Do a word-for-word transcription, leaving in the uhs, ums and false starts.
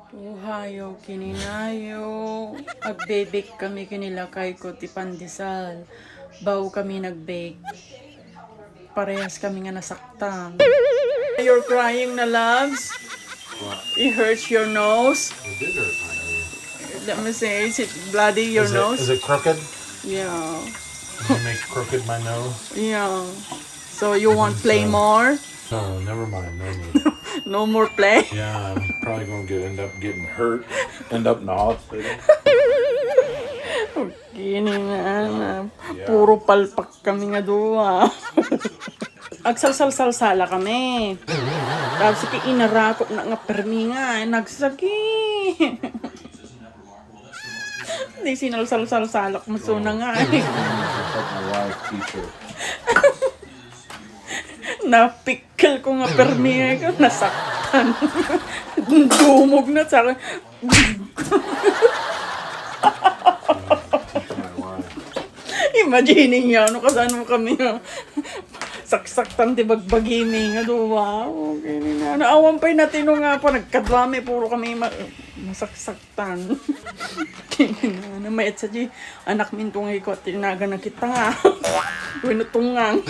Uhayo, kininayo. Agbe-bake kami ken ni lakayko ti pandesal. Bao kami nag-bake. Parehas kami nga nasaktan. You're crying na, loves? What? It hurts your nose? It did hurt my nose. Let me see, is it bloody your Is it, nose? Is it crooked? Yeah. Did you make crooked my nose? Yeah. So you I won't think play so. More? No, never mind. No need. No more play? Yeah, I'm probably gonna get, end up getting hurt, end up in the hospital. Kini na, na. Yeah. Puro palpak kami nga dua. Agsalsalsalsala kami. Tapos ki inarakop na nga permi nga, nagsaki. Di sinalsalsalsalak, masuna nga. It's like my wife teacher. Napikkel ko nga permi, ay, ko nasaktan. Dumog na sa akin. Imagine niyo, ano, kasano kami nga saksaktan ti bagbagimi nga dua. Okay na. Ano, awan pa'y natino nga pa, nagkaduami, puro kami ma-, masaksak. Tan. Ano, mayat sa di, anak min tunga ikaw, tinaga na kita nga. Winutungang.